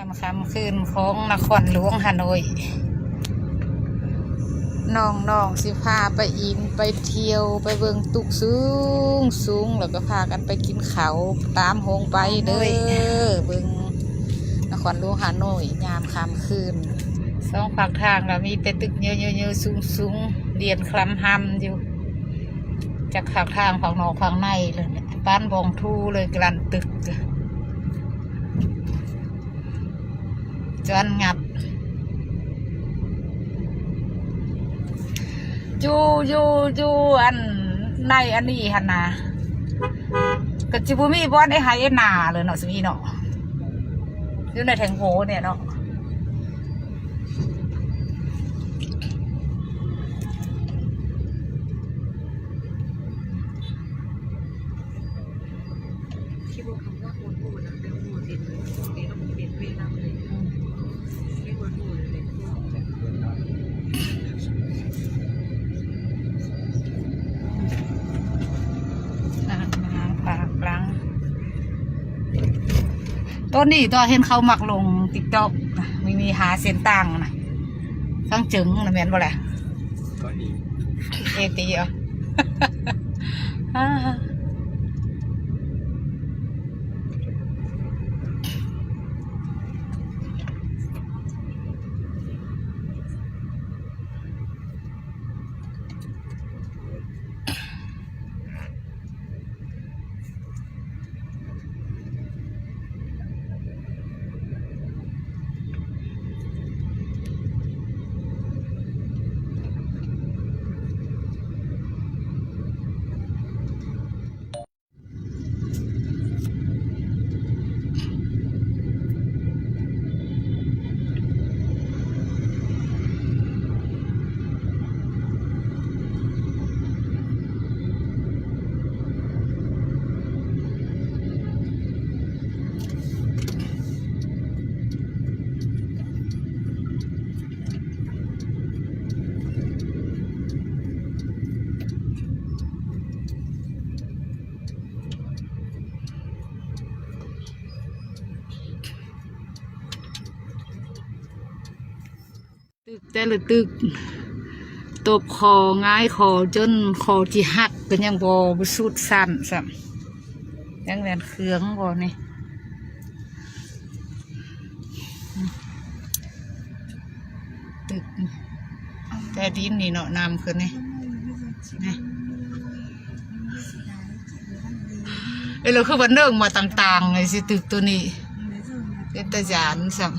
ຄ່ຳຄືນຂອງນະຄອນຫຼວງຮ່າໂນ້ຍ ນ້ອງໆຊິພາໄປອີງໄປທ່ຽວ ໄປເບິ່ງຕຶກສູງໆ ແລ້ວກໍພາກັນໄປກິນເຂົ້າຕາມໂຮງໄປເດີ. ເບິ່ງນະຄອນຫຼວງຮ່າໂນ້ຍຍາມຄ່ຳຄືນ ສອງຟາກທາງລະມີແຕ່ຕຶກເຍີໆສູງໆລຽນຄລຳຮຳຢູ່ ຈັກຟາກທາງ ຟາກນອກຟາກໃນເລີຍ ປານບ່ອງທູເລີຍ ກະລັນຕຶກ ຈວນງັດ ຢູ່ ຢູ່ ຢູ່ອັນໃນອັນນີ້ຫັ້ນນະ ກໍຊິບໍ່ມີບ່ອນໄອ້ໄຮ່ໄອ້ນາເລີຍເນາະ ຊິມີເນາະ ຢູ່ໃນແທ່ງໂພນີ້ເນາະ. ໂຕນີ້ຕົວະ ເຫັນເຂົາມັກລົງຕິກຕັອກ ມີ ມີຫາເສັ້ນທາງນະ ທາງເຈີງນະ ແມ່ນບໍ່ລະ? ເອຕີ ເອີ. ຕຶກແຕ່ລະຕຶກ ຕົບຂໍ້ ຫງາຍຂໍ້ ຈົນຂໍ້ຊິຫັກ ກໍຍັງບໍ່ ບໍ່ສຸດຊັ້ນຊ້ຳ. ຍັງແມ່ນເຄື່ອງບໍ່ນີ້? ຕຶກໃຕ້ດິນນີ້ເນາະ ນ້ຳຂຶ້ນນີ້ ນີ້ ເອີ ແລ້ວຄືວ່າເນີ່ງມາຕ່າງໆ ຊິຕຶກໂຕນີ້ ເປັນຕາຢ້ານຊ້ຳ.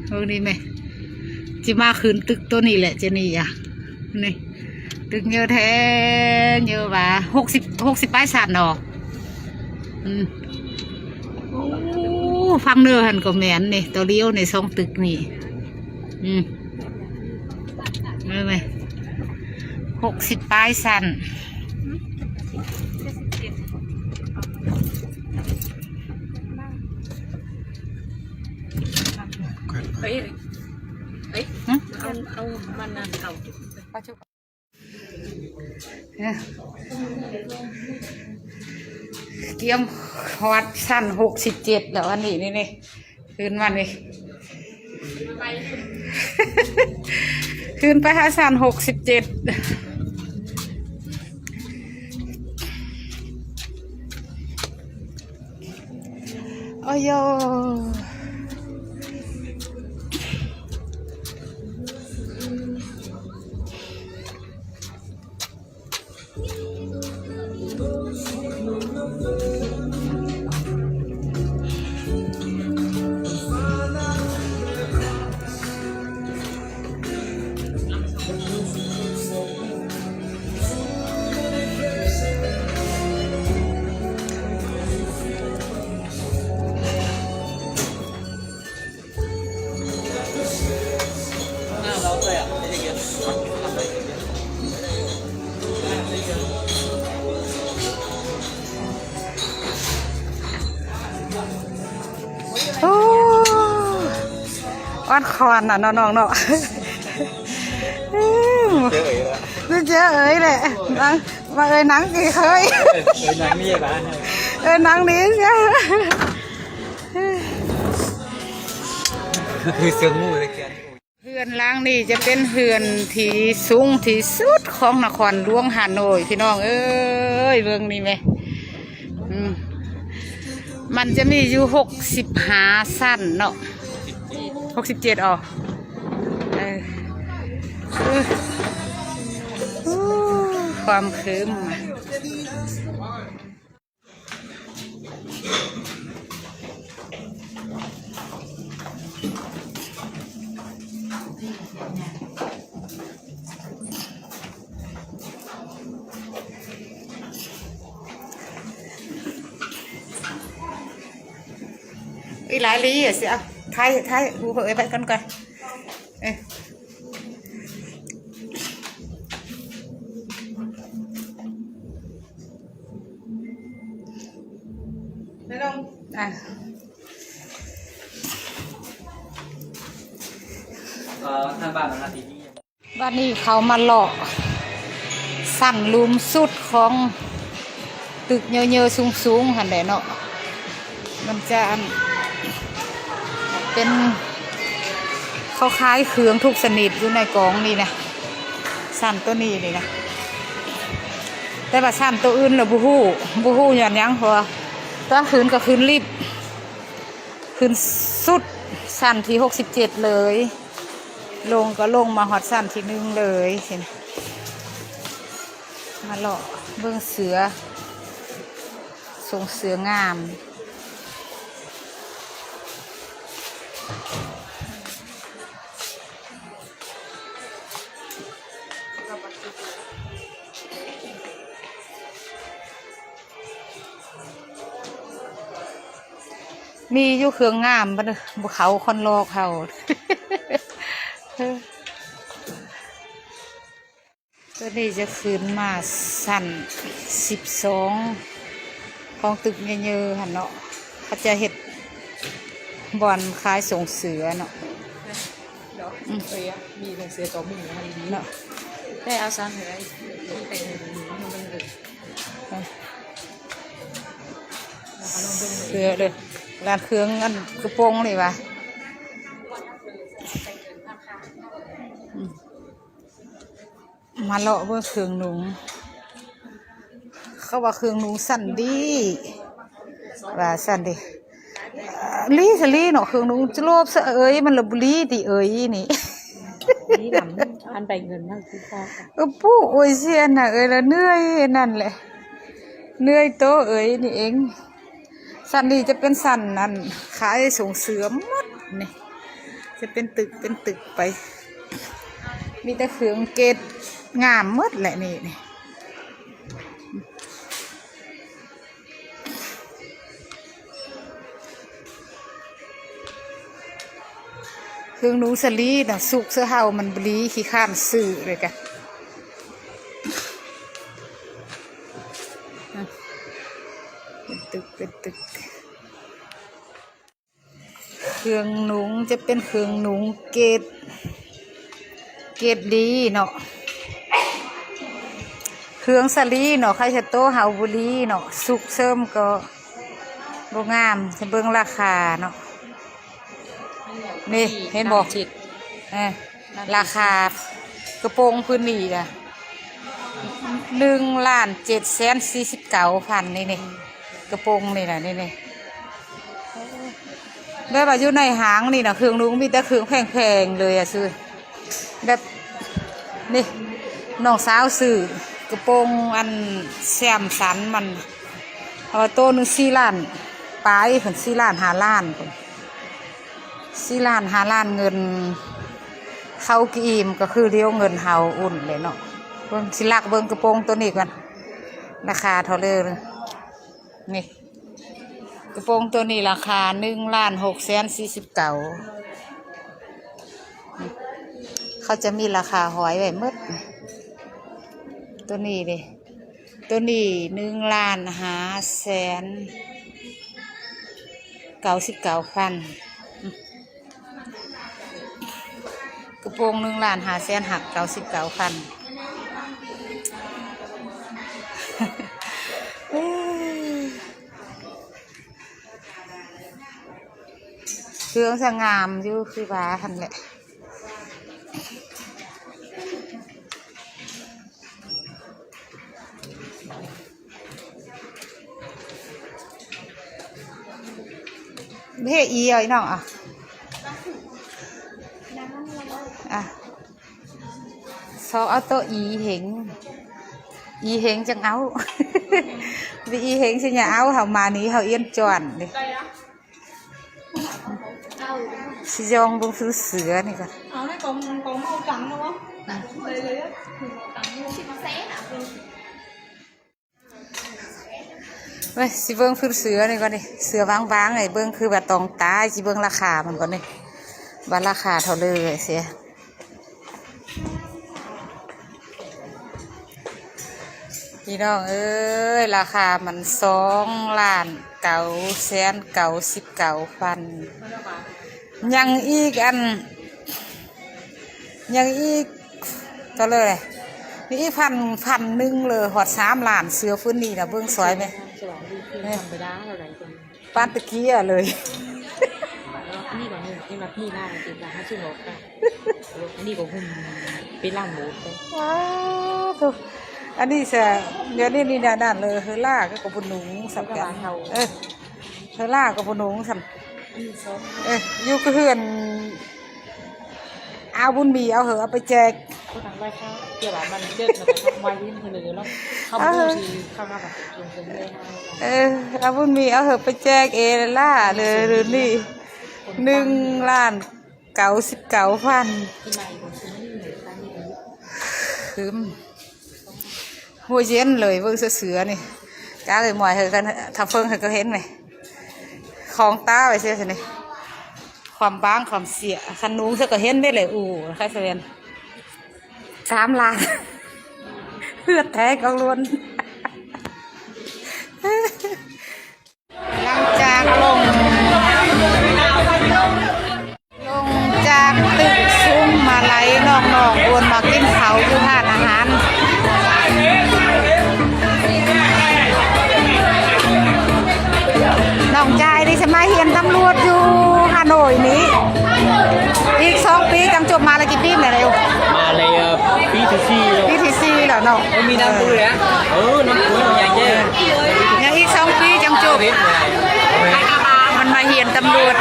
ເບິ່ງນີ້ແມ່ ຊິມາຂຶ້ນຕຶກໂຕນີ້ແຫຼະ ເຈນີ້ອະ ນີ້ ຕຶກເຍີແທ້ເຍີວ່າ ຫົກສິບ ຫົກສິບປາຍຊັ້ນເນາະ. ອືມ ໂອ້ ຝັ່ງເນີຫັ້ນກໍແມ່ນນີ້ ຕົວລຽວນີ້ ສອງຕຶກນີ້ ອືມ ເບິ່ງແມ່ ຫົກສິບປາຍຊັ້ນ. ເອີຍ ເອີຍ ຫຶ ເອົາ ເອົາມັນນັ້ນເອົາ ກຽມຮອດຊັ້ນຫົກສິບເຈັດແລ້ວ ອັນນີ້ ນີ້ ນີ້ ຂຶ້ນມານີ້ ຂຶ້ນໄປຫາຊັ້ນຫົກສິບເຈັດ. ໂອ້ໂຢ. ໂອ້ ອອນຄອນນະເນາະ ນ້ອງເນາະ. ໄດ້ເຈີເອີຍລະ ໄດ້ເຈີເອີຍແຫຼະ ນາງ ມາເອີຍນາງຊິເຄີຍ ເອີຍນາງນີ້ບາດ ເອີ ນັ່ງນີ້ ຄືເຊື່ອງໝູເລີຍ. ເຮືອນຫຼັງນີ້ຈະເປັນເຮືອນທີ່ສູງທີ່ສຸດຂອງນະຄອນຫຼວງຮ່າໂນ້ຍ ພີ່ນ້ອງເອີຍ. ເບິ່ງນີ້ແມະ ອືມ ມັນຈະມີຢູ່ຫົກສິບຫ້າຊັ້ນເນາະ ຫົກສິບເຈັດ ອໍ ເອີ ໂອ້ ຄວາມຄືມ. ອີຫຼາຍລີ ຊິເອົາ ຖ່າຍ ຖ່າຍຮູບເອົາໄວ້ກ່ອນກ່ອນ ເອີ. ໄປລົງ ອ່ະ ເອີ ທາງບ້ານນະ ທີ່ນີ້ ບັດນີ້ເຂົ້າມາເລາະຊັ້ນລຸ່ມສຸດຂອງຕຶກເຍີໆ ສູງໆ ຫັ້ນແຫຼະເນາະ. ມັນຈະອັນ ເປັນ ເຂົາຂາຍເຄື່ອງທຸກຊະນິດຢູ່ໃນກອງນີ້ນະ ຊັ້ນໂຕນີ້ນີ້ນະ. ແຕ່ວ່າຊັ້ນໂຕອື່ນລະບໍ່ຮູ້ ບໍ່ຮູ້ຍ້ອນຫຍັງ ເພາະວ່າຕອນຂຶ້ນກໍຂຶ້ນລິບ ຂຶ້ນສຸດຊັ້ນທີຫົກສິບເຈັດເລີຍ ລົງກໍລົງມາຮອດຊັ້ນທີໜຶ່ງເລີຍ. ມາເລາະເບິ່ງເສືອ ສົ້ງເສືອງາມ. ມີຢູ່ເຄື່ອງງາມ ບໍ່ ບໍ່ເຂົ້າຄົນຫຼອກເຮົາ. ຕົວນີ້ຈະຂຶ້ນມາຊັ້ນສິບສອງຂອງຕຶກເຍີໆຫັ້ນເນາະ ເຂົາຈະເຮັດບ່ອນຂາຍສົ້ງເສືອເນາະ ເນາະ ອືມ ເອີຍ ມີສົ້ງເສືອຕົວໜຶ່ງຫັ້ນດີເນາະ ແຕ່ເອົາຊັ້ນເລີຍ ແຕ່ງໃຫ້ມັນ ເສືອເດີ ຮ້ານເຄື່ອງອັນກະໂປງນີ້ຫວາ ອືມ. ມາເລາະເບິ່ງເຄື່ອງນຸ່ງ ເຂົາວ່າເຄື່ອງນຸ່ງຊັ້ນດີ ວ່າຊັ້ນເດ ລີສະລີເນາະ ເຄື່ອງນຸ່ງຈະໂລບສະເອີຍ ມັນລະບໍ່ລີຕິເອີຍນີ້ ລີນຳ ອັນໃບເງິນນະຄື ເອີ ປູ້ ໂອຍ ເຊຍນະເອີຍ ລະເໜື່ອຍນັ້ນແຫຼະ ເໜື່ອຍໂຕເອີຍນີ້ເອງ. ຊັ້ນນີ້ຈະເປັນຊັ້ນອັນຂາຍສົ້ງເສືອໝົດນີ້ ຈະເປັນຕຶກເປັນຕຶກໄປ ມີແຕ່ເຄື່ອງເກດງາມໝົດແຫຼະນີ້ ນີ້ ເຄື່ອງນຸ່ງສາລີນະ ສຸກເສືອເຮົາມັນບໍ່ລີ ຂີ້ຄ້ານຊື້ເລີຍກະ. ເປັນຕຶກ ເປັນຕຶກ ເຄື່ອງນຸ່ງຈະເປັນເຄື່ອງນຸ່ງເກດ ເກດດີເນາະ ເຄື່ອງສາລີເນາະ ໃຄສະໂຕເຮົາບໍ່ລີເນາະ ສຸກເສີມກໍບໍ່ງາມ ຈະເບິ່ງລາຄາເນາະ ນີ້ ເຫັນບໍ່ ເອີ ລາຄາກະໂປງພື້ນນີ້ກະ ໜຶ່ງລ້ານເຈັດແສນສີ່ສິບເກົ້າພັນ ນີ້ ນີ້ ກະໂປງນີ້ນະ ນີ້ ນີ້ ແບບວ່າຢູ່ໃນຫ້າງນີ້ນະ ເຄື່ອງນຸ່ງມີແຕ່ເຄື່ອງແພງໆເລີຍອະ ຊື້ ແບບນີ້ ນ້ອງສາວຊື້ກະໂປງອັນແຊມສັນມັນ ເອົາໂຕໜຶ່ງສີ່ລ້ານປາຍພຸ້ນ ສີ່ລ້ານ ຫ້າລ້ານພຸ້ນ ສີ່ລ້ານ ຫ້າລ້ານເງິນ ເຂົາກິນອີ່ມກໍຄືຫຼຽວເງິນເຮົາອຸ່ນແຫຼະເນາະ. ເບິ່ງ ຊິລັກເບິ່ງກະໂປງໂຕນີ້ກ່ອນ ລາຄາເທົ່າເລີ ນີ້ ກະໂປງໂຕນີ້ລາຄາໜຶ່ງລ້ານຫົກແສນສີ່ສິບເກົ້າ ເຂົາຈະມີລາຄາຫ້ອຍໄວ້ໝົດ ໂຕນີ້ເດ້. ໂຕນີ້ໜຶ່ງລ້ານຫ້າແສນເກົ້າສິບເກົ້າພັນ ກະໂປງໜຶ່ງລ້ານຫ້າແສນເກົ້າສິບເກົ້າພັນ ເອີ. ເຄື່ອງສະງາມຢູ່ຄືວ່າຫັ້ນແຫຼະ. ເຮັດອີເອົາ ອີນ້ອງ ອ່ະ ອ່ະ ຊອກເອົາໂຕອີເຫັງ ອີເຫັງຈັ່ງເອົາ ບໍ່ອີເຫັງຊິຢ່າເອົາ ເຮົາມານີ້ເຮົາອຽນຈອນເດ້. ຊິລອງເບິ່ງຄືເສືອນີ້ກ່ອນ ເອົາໃນກອງ ກອງເອົາຕັງເນາະ ເລີຍ ເລີຍ ເວີຍ ຊິເບິ່ງຄືເສືອນີ້ກ່ອນນີ້ ເສືອບາງໆ ໃຫ້ເບິ່ງຄືວ່າຕອງຕາຍ ຊິເບິ່ງລາຄາມັນກ່ອນນີ້ ວ່າລາຄາເທົ່າເລີຍເສຍ. ພີ່ນ້ອງເອີຍ ລາຄາມັນສອງລ້ານເກົ້າແສນເກົ້າສິບເກົ້າພັນ ຍັງອີກອັນ ຍັງອີກ ກໍເລີຍ ມີອີກພັນ ພັນໜຶ່ງເລີຍ ຮອດສາມລ້ານ ເສືອຟື້ນນີ້ນະ ເບິ່ງສວຍແມະ ທຳມະດາເທົ່າໃດ ປານຕະກີ້ເລີຍ ອັນນີ້ກໍໜຶ່ງ ອັນນີ້ກໍຫຸ້ມເປັນລ້ານໂບດ ວ້າໂທ້ ອັນນີ້ຊະ ດຽວນີ້ນີ້ນັ້ນເລີຍ ເຮີລ່າກໍບໍ່ນຸ່ງສ່ຳກັນ ເອີ ເຮີລ່າກໍບໍ່ນຸ່ງສ່ຳ ເອີ ຢູ່ກັບເຮືອນ ອາບຸນມີ ເອົາເຫີ ເອົາໄປແຈກ ເອີ ອາບຸນມີ ເອົາເຫີ ໄປແຈກເອລາເລີຍ ນີ້ ໜຶ່ງລ້ານເກົ້າສິບເກົ້າພັນ ຄຶມ ຫົວເຢັນເລີຍ ເບິ່ງເສືອໆ ນີ້ ກາເອີຍ ໝວຍເຮີ ຄັນ ຖ້າເພິ່ງເຮີ ກໍເຫັນແມະ ຂອງຕາໄວ້ເສືອນີ້ ຄວາມບາງ ຄວາມເສຍ ຄັນນຸ່ງເສືອ ກໍເຫັນໄດ້ແຫຼະ ອູ້ ຄັນສະແວນ ສາມລ້ານ ເຫື່ອແຕກອອກລ້ນ. ຫຼັງຈາກລົງ ລົງຈາກຕຶກຊຸມມາໄລ ນ້ອງໆ ອວນມາກິນເຂົ້າຢູ່ຮ້ານອາຫານ. ນ້ອງຈາຍນີ້ຊິມາຮຽນຕຳຫຼວດຢູ່ຮາໂນ້ຍນີ້ ອີກສອງປີຈັ່ງຈົບ. ມາແລ້ວຈັກປີແລ້ວ? ມາໃນ ເອີ ປີທີສີ່ແລ້ວ ປີທີສີ່ແລ້ວເນາະ. ໂອ້ ມີນ້ຳປຸ້ຍແລ້ວ ເອີ ນ້ຳປຸ້ຍໃຫຍ່ເດ້ ຍັງອີກສອງປີຈັ່ງຈົບ. ມັນມາຮຽນຕຳຫຼວດ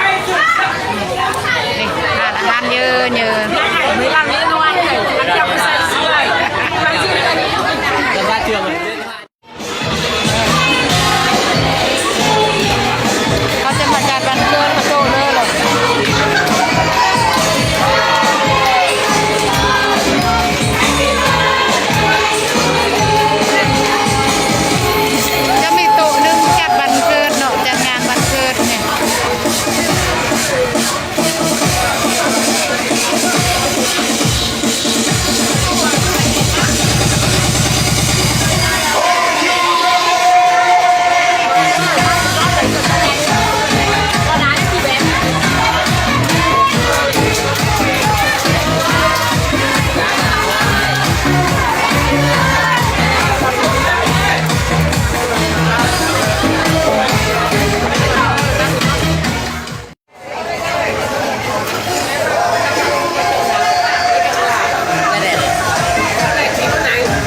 ນີ້ ຮ້ານອາຫານເຍີະໆ. ເຂົາຈະມາຈັດວັນເກີດເຂົາໂຕເລີຍເນາະ. ຈະມີໂຕະໜຶ່ງຈັດວັນເກີດເນາະ ຈັດງານວັນເກີດນີ້.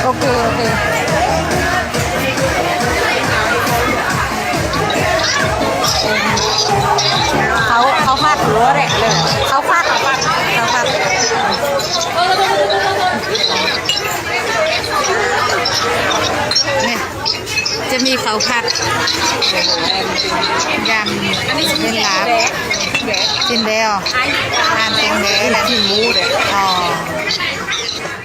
ໂອເຄ ໂອເຄ ເຂົ້າ ເຂົ້າຜັດ ເຂົ້າຜັດ ເຂົ້າຜັດ ນີ້ ຈະມີເຂົ້າຜັດ ຢຳ ເປັນລາບ ຊີ້ນແດວ ຮ້ານຊີ້ນແດວ ຊີ້ນໝູເດ້ ອໍ.